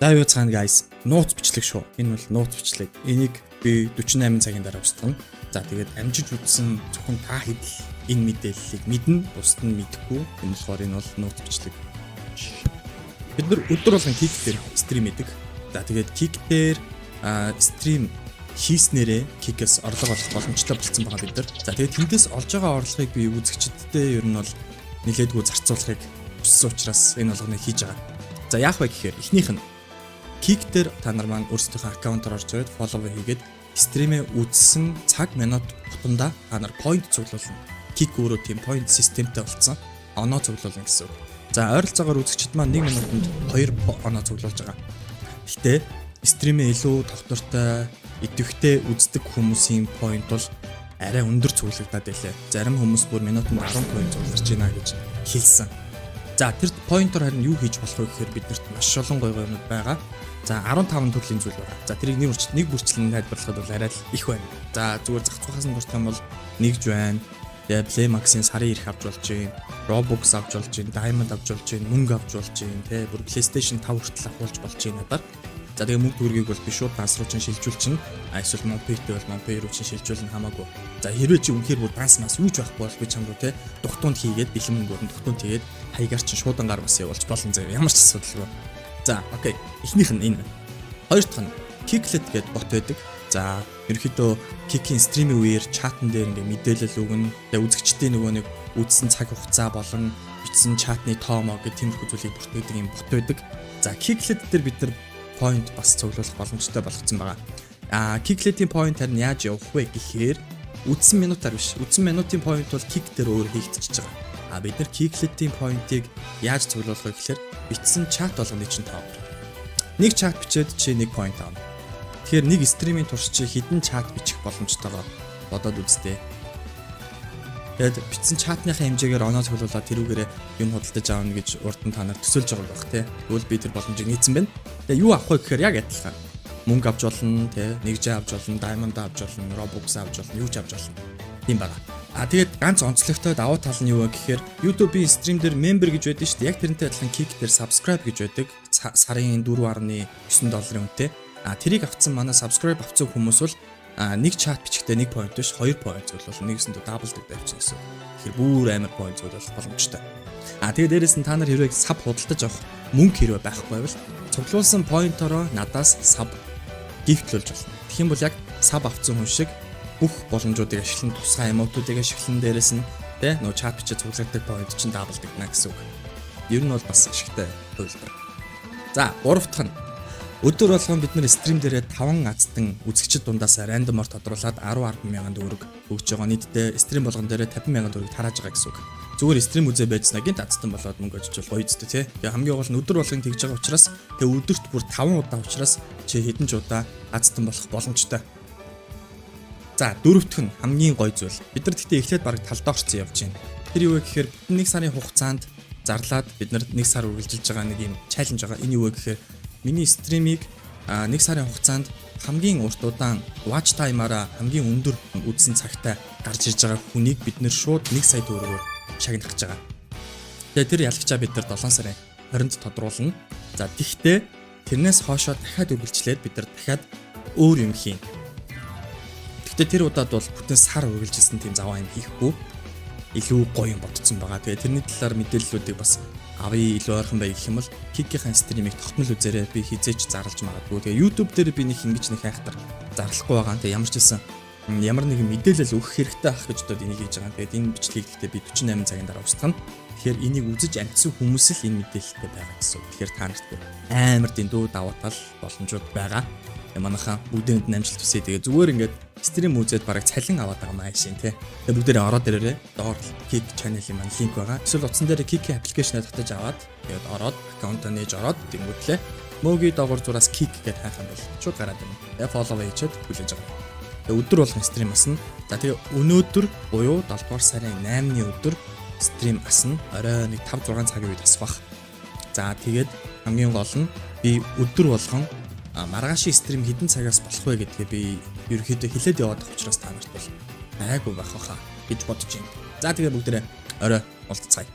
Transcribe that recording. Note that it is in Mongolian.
За, юу цаана, guys, нууц бичлэг шүү. Энэ бол нууц бичлэг. Энийг би 48 цагийн дараа устгана. За, тэгээд амжиж үзсэн зөвхөн та хэд л энэ мэдээллийг мэднэ, бусд нь мэдэхгүй. Энэ болохоор энэ бол нууц бичлэг. Бид нар өдөр болгон Kick дээр stream хийдэг. За, тэгээд Kick дээр stream хийснээрээ Kick-ээс орлого олох боломжтой болцсон байгаа бид нар. За, тэгээд тэндээс олж байгаа орлогыг би үзэгчдэдээ ер нь бол нилээдгүй зарцуулахыг хүссэн учраас энэ болгоныг хийж байгаа. За, яах вэ гэхээр эхнийх нь Kick дээр та нар маань өөрсдийнхөө account аар орж ирээд follow хийгээд stream ээ үзсэн цаг минут тутамдаа та нар point цуглуулна. Kick өөрөө тийм point системтэй болсон. Оноо цуглуулна гэсэн үг. За, ойролцоогоор үзэгчид маань 1 минутанд 2 оноо цуглуулж байгаа. Гэтэ stream ээ илүү тогтвортой, идэвхтэй үздэг хүмүүсийн point бол арай өндөр цуглагдаад байлээ. Зарим хүмүүс бүр минутанд 10 point цугларч байна гэж хэлсэн. За, тэр point оор харин юу хийж болох вэ гэхээр биднэрт маш олон гоё гоё юмнууд байгаа. За, 15 төрлийн зүйл байгаа. За, тэрийг нэг бүрчлэн тайлбарлахад бол арай л их байна. За, зүгээр зах зуухаас нь дуртах юм бол нэгж байна. Тэгээ Playmax-ийн сарын эрх авч болж байна. Robux авч болж байна, Diamond авч болж байна, мөнгө авч болж байна, тэ, бүр PlayStation 5 хүртэл авахулж болж байна надаар. За, тэгээ мөнгө төгрөгийг бол би шууд данс руу чинь шилжүүлчихнэ. А эсвэл Monpay-тэй бол Monpay руу чинь шилжүүлнэ, хамаагүй. За, хэрвээ чи үнэхээр бүр данс мас юу ч байхгүй бол би чам руу, те, дугтуунд хийгээд, бэлэн мөнгөөр нь дугтуунд хийгээд хаягаар чинь шуудангаар бас явуулж болно заяа. Ямар ч асуудалгүй. За, okay. Эхнийх нь энэ. Хоёр дахь нь Kicklet гэдэг бот байдаг. За, ерөнхийдөө Kick-ийн stream ийн үеэр chat ан дээр ингээ мэдээлэл өгнө. Тэгээ үзэгчдийн нөгөө нэг үзсэн цаг хугацаа болон бичсэн chat ны тоомоо гэх тиймэрхүү зүйлийг бүртгэдэг юм бот байдаг. За, Kicklet дээр бид нар point бас цуглуулах боломжтой болгоцсон байгаа. А Kicklet-ийн point харин яаж явах вэ гэхээр үдсэн минутаар биш. Үдсэн минутын point бол Kick дээр өөр хийгдчихэж байгаа. А бид нар Kicklet-ийн point-ыг яаж цуглуулах вэ гэхээр бичсэн chat болгоны чинь тоогоор. Нэг chat бичээд чи нэг point авна. Тэгэхээр нэг stream ийн турш чи хэдэн chat бичих боломжтойгоо бодоод үзтээ. Тэгээд бичсэн chat ныхаа хэмжээгээр оноо цуглуулад тэрүүгээрээ юм худалдаж авна гэж урд нь та нар төсөөлж байгаа байх, тий. Тэгвэл би тэр боломжийг нийцсэн байна. Тэгээ юу авах вэ гэхээр яг адилхан. Мөнгө авч болно, тий. Нэгжээ авч болно, diamond авч болно, Robux авч болно, юу ч авч болно. Тийм байгаа. А тэгээд ганц онцлогтой давуу тал нь юу вэ гэхээр YouTube-ийн stream дээр member гэж байдаг шүү дээ. Яг тэрнтэй адилхан Kick дээр subscribe гэж байдаг. Сарын 4.9 долларын үнэтэй. А тэрийг авцсан, манай subscribe авсан хүмүүс бол нэг chat бичихтэй 1 point биш, 2 point цуглуул, нэгэсэндээ double дагдаа явчихна гэсэн. Тэгэхээр бүр амар point цуглуулах боломжтой. А тэгээ дээрэс нь та нар хэрвээ sub худалдаж авах мөнгө хэрвээ байхгүй байвал цуглуулсан point ороо надаас sub gift лүүлж болно. Тэгэх юм бол яг sub авсан хүн шиг бүх боломжуудыг ашиглан, тусгай emote уудыг ашиглан, дээрэс нь, тэ, нөгөө chat бичээ цуглуулдаг point чинь double дагна гэсэн үг. Ер нь бол бас ашигтай хувилбар. За, гурав дахь нь өдөр болгон бид нэр stream дээрээ 5 азтан үзэгчид дундаас random оор тодруулаад 10 10 мянган төгрөг өгж байгаа. Нийтдээ stream болгон дээрээ 50 мянган төгрөг тарааж байгаа гэсэн үг. Зүгээр stream үзээ байжснаа гинт азтан болоод мөнгө очиж бол гоё зү, тий. Тэгээ хамгийн гол нь өдөр болгон тэгж байгаа учраас, тэгээ өдөрт бүр 5 удаа учраас чи хэдэн ч удаа азтан болох боломжтой. За, дөрөвдөх нь хамгийн гоё зүйл. Бид нар гэхдээ эхлээд бараг талдаа орсон явж байна. Тэр юу вэ гэхээр бүтэн нэг сарын хугацаанд зарлаад бид нар нэг сар үргэлжилж байгаа нэг юм challenge байгаа. Энэ юу вэ гэхээр миний stream ийг нэг сарын хугацаанд хамгийн урт удаан watch time-аараа хамгийн өндөр үзсэн цагтай гарч ирж байгаа хүнийг бид нэр шууд 1 сая төгрөгөөр шагнах гэж байгаа. Тэгээ тэр ялагчаа бид нар 7 сарын 20-нд тодруулна. За, тэгтээ тэрнээс хоошоо дахиад үргэлжлээд бид нар дахиад өөр юм хийн. Гэхдээ тэр удаад бол бүтэн сар үргэлжилсэн тийм заваа юм хийхгүй, илүү гоё юм бодсон байгаа. Тэгээ тэрний талаар мэдээллүүдийг бас авъя, илүү ойрхон бай гэх юм бол Kick-ийн stream ийг тогтмол үзээрэй. Би хизээч зарлж магадгүй. Тэгээ YouTube дээр би нэг ингэж нэг хайхтар зарлахгүй байгаа. Тэгээ ямар ч байсан ямар нэгэн мэдээлэл өгөх хэрэгтэй ах гэж бодоод энийг хийж байгаа. Тэгээд энэ бичлэгийг гэхдээ би 48 цагийн дараа устгана. Тэгэхээр энийг үзэж амжсан хүмүүс л энэ мэдээлэлтэй байгаа гэсэн үг. Тэгэхээр та нарт амар дэндүү давуу тал боломжууд байгаа. Тэгээ манайхаа бүгдээнд нь амжилт хүсье. Тэгээ зүгээр ингээд stream үзээд бараг цалин аваад байгаа маа шин, тий. Тэгээ бүгдээрээ ороод ирээрээ. Доор Kick channel-ийн маань link байгаа. Эсвэл утсан дээр Kick application-аа татаж аваад, тэгээд ороод, account аа нээж ороод тэнгүүтлээ Моги доогоор зураас Kick гэдээ хайх юм бол шууд гараад ирнэ. Тэгээ follow хийчихэд хүлээж байгаа. Тэгээ өдөр болгон stream асна. За, тэгээ өнөөдөр буюу 7 дугаар сарын 8-ны өдөр stream асна. Орой нэг 5 6 цагийн үед асах бах. За, тэгээд хамгийн гол нь би өдөр болгон маргаашийн stream хэдэн цагаас болох вэ гэдгээ би ерөнхийдөө хэлээд яваад байгаа учраас та нарт бол гайгүй байх байхаа гэж бодож байна. За, тэгээ бүгдээрээ орой уулзцгаая.